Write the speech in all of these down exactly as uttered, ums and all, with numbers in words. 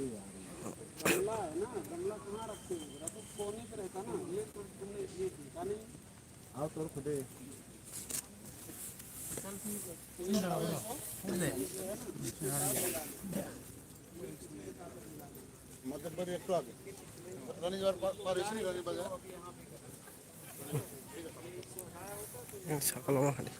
गमला है ना, गमला कहाँ रखते हो? रखो, कोने पे रहता ना, ये तो तुमने ये देखा नहीं। आओ तोर खुदे। मतलब बड़ी एक तो आगे। रानी बाजार पा-, पार इसी रानी बाजार। Yang sakal mau kali.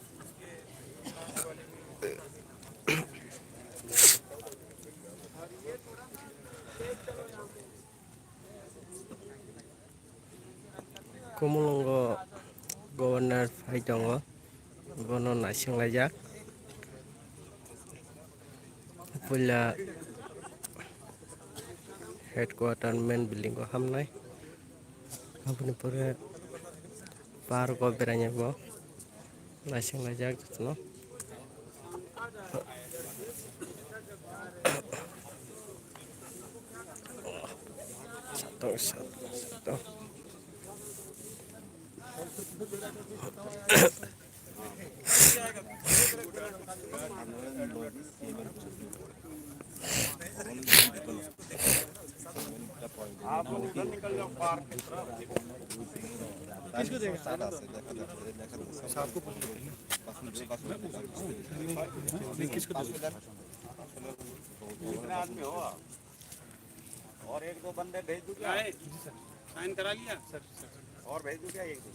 Kumulungo governor phai tongo, bono naising laijak. Puila headquarter main building o hamnai, aboni pore park o beraina bo. Naising laijak jotono. Satung, satung, satung. आप लोग इधर निकल जाओ, पार्क की तरफ। किसको देगा? आपको पूछ लो। नहीं, किसको देगा? कितने आदमी हो आप? और एक दो बंदे भेज दूँ क्या? आए, साइन करा लिया? और भेज दूँ क्या एक दो?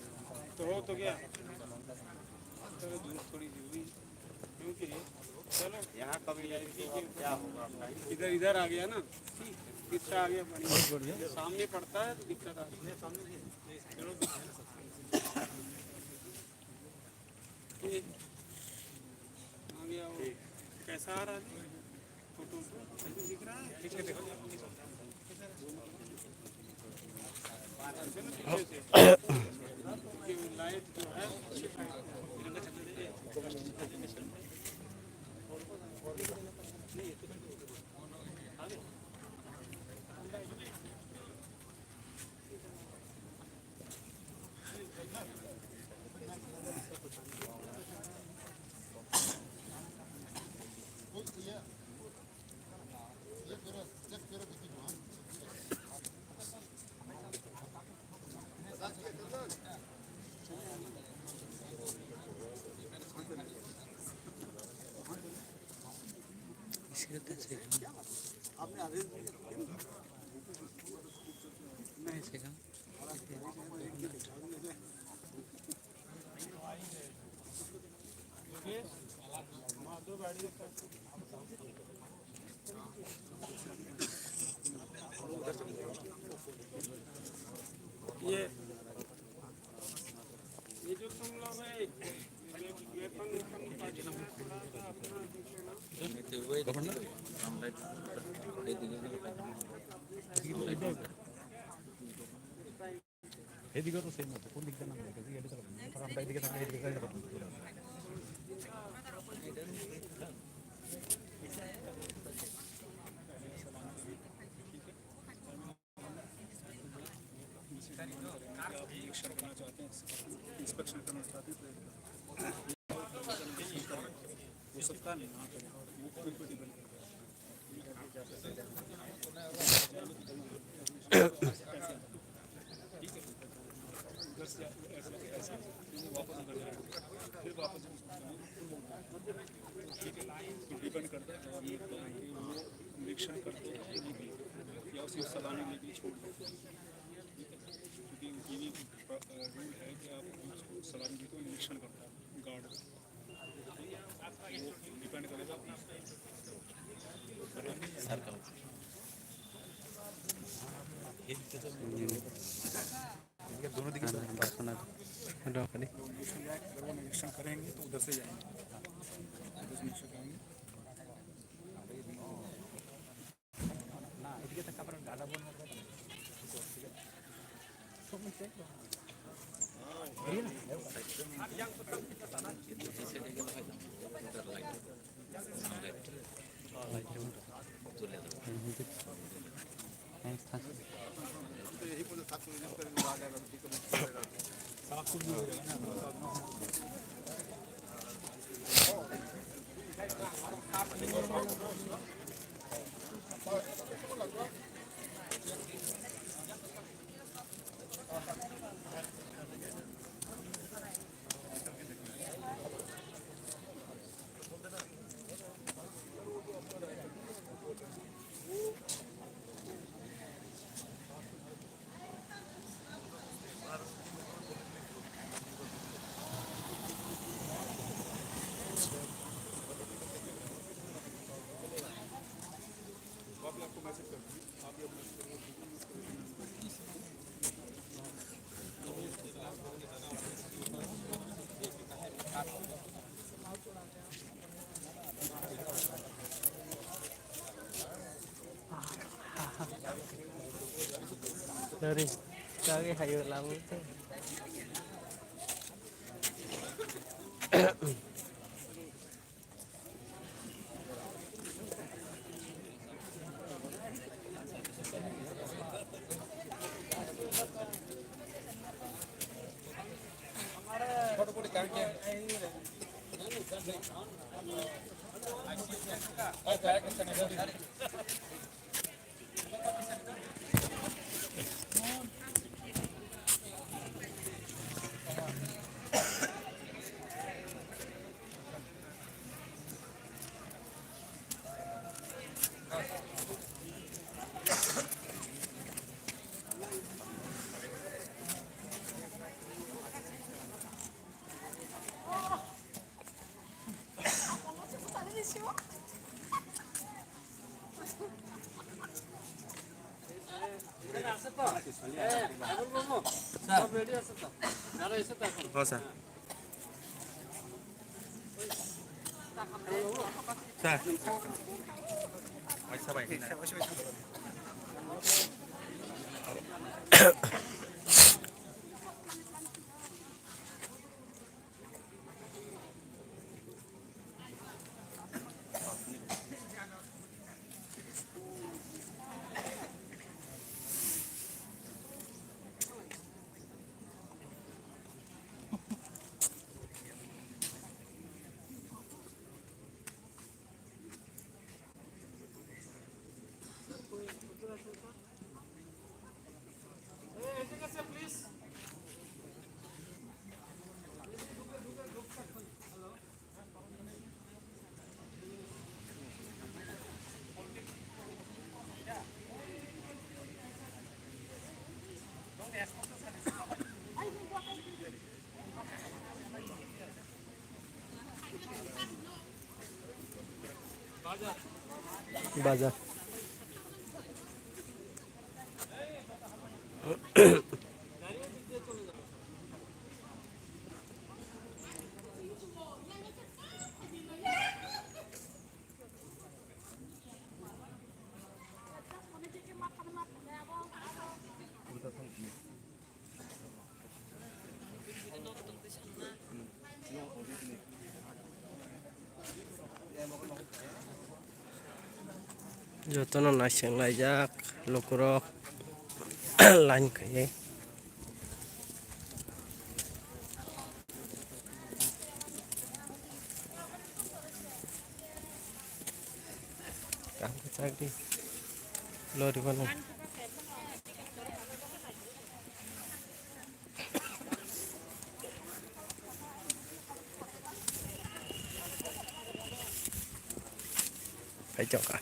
तो हो तो गया। चलो, दूर थोड़ी जरूरी। क्योंकि चलो, यहाँ कभी नहीं तो अब क्या होगा आपका? इधर, इधर आ गया ना, तीसरा आ गया पानी। सामने पड़ता है तो दिक्कत आ रही है। चलो, ये आ गया वो। कैसा आ रहा है? फोटो, फोटो दिख रहा है? ये, ये जो तुम लोग है, ये जो वेपन, वेपन पाकिस्तान से थोड़ा सा अपना, निरीक्षण करना चाहते हैं, inspection करना चाहते हैं, तो हो सकता है नहीं, वहाँ पे वो कोई प्रतिबंध नहीं। डिपेंड करता है, जब आप निरीक्षण करते हैं या उसे सलामी लेके छोड़ देते हैं। क्योंकि ये भी रूल है कि आप उसको सलामी देते हो, निरीक्षण करता है गार्ड। वो डिपेंड करेगा। ये दोनों दिखे। अगर वो निरीक्षण करेंगे तो उधर से जाएंगे, उधर से निरीक्षण करेंगे। Sorry, sorry, hayo lamu tu. Bazar. Jotono naising laijak lukurok line khaiwi. Kaham khe chak di. Lori bono. Phai chok kha.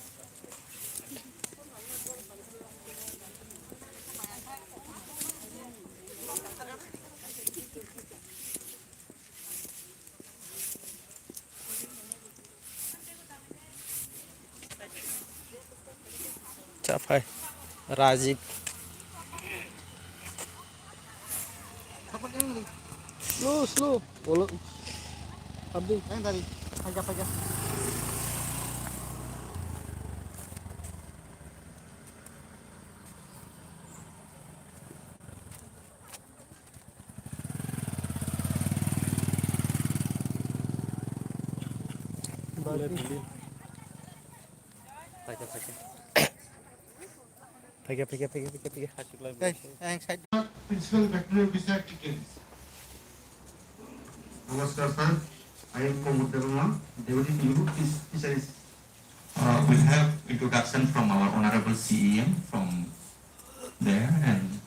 Cha phai. Rajik. Slow, slow. Bolo. Abdi. Yang tadi. Phaikha, phaikha. Phaikha, phaikha, phaikha, phaikha, phaikha. Principal Veterinary Officer Chickens. Namaskar, sir. I am Pramod Debbarma, Deputy P O, Fish-, Fisheries. Uh, we'll have introduction from our Honorable C E M from there and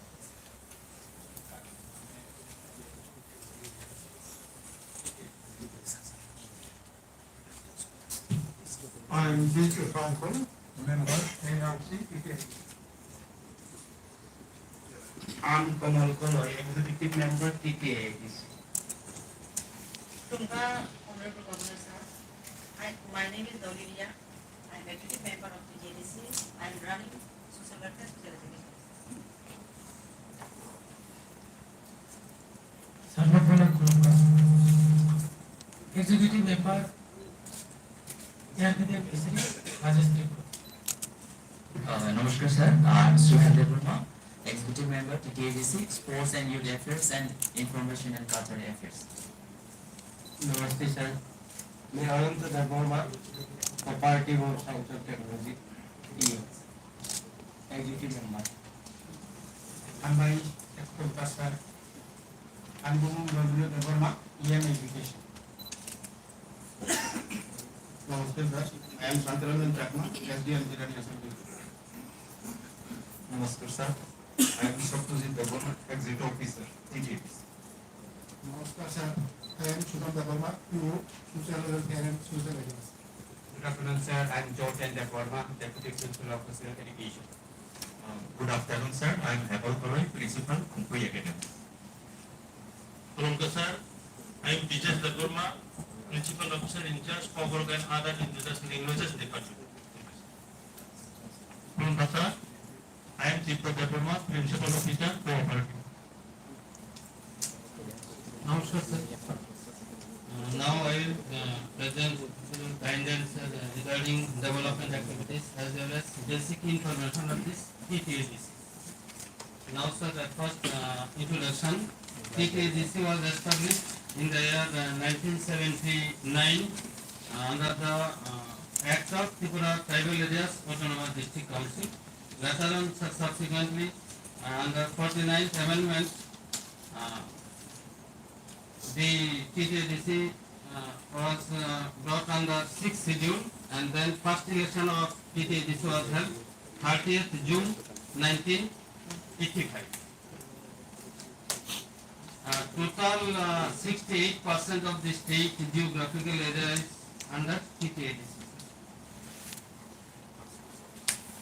I am J K Songkol, member N R C T K. I am Kamal Koloi, executive member T K A D C. Khulumkha, Honorable Governor sir. I, my name is Doliria. I am executive member of T K A D C. I am running social welfare, social education. Sarno phola khulumkha. Executive member, T R P D M Fisheries, Rajesh Tripura. Uh, namaskar sir, I am Suhel Debbarma, executive member T K A D C, Sports and Youth Affairs and Information and Cultural Affairs. Namaste sir, I am Ananta Debbarma, Cooperative of Science and Technology, E O, executive member. Hambai, khulumkha sir. Ani bumung Rabindra Debbarma, E M Education. Namaste sir, I am Santaranjan Chakma, S D M Jirani Assembly. Namaskar sir, I am Satyajit Debbarma, Executive Officer, T T A D C. Namaskar sir, I am Sudham Debbarma, P O, Social Welfare and Social Agency. Good afternoon sir, I am Jordan Debbarma, Deputy Principal Officer, Education. Uh, good afternoon, sir. I am Hemal Koloi, Principal, Khumpui Academy. Khulumkha, sir. I am Bijesh Debbarma, Principal Officer in charge, Kokborok and Other Indigenous Languages Department. Khulumkha, sir. I am Tibor Debbarma, Principal Officer, Cooperative. Namaskar, sir. Uh, now I will, uh, present guidelines, uh, regarding development activities as well as basic information of this T T A D C. Now, sir, the first, uh, introduction. T T A D C was established in the year, uh, nineteen seventy-nine, uh, under the, uh, Act of Tripura Tribal Areas Autonomous District Council. Later on, sub-, subsequently, uh, under forty-ninth Amendment, uh, the T T A D C, uh, was, uh, brought under sixth schedule, and then first election of T T A D C was held thirtieth June nineteen eighty-five. Uh, total, uh, sixty-eight percent of the state geographical area is under T T A D C.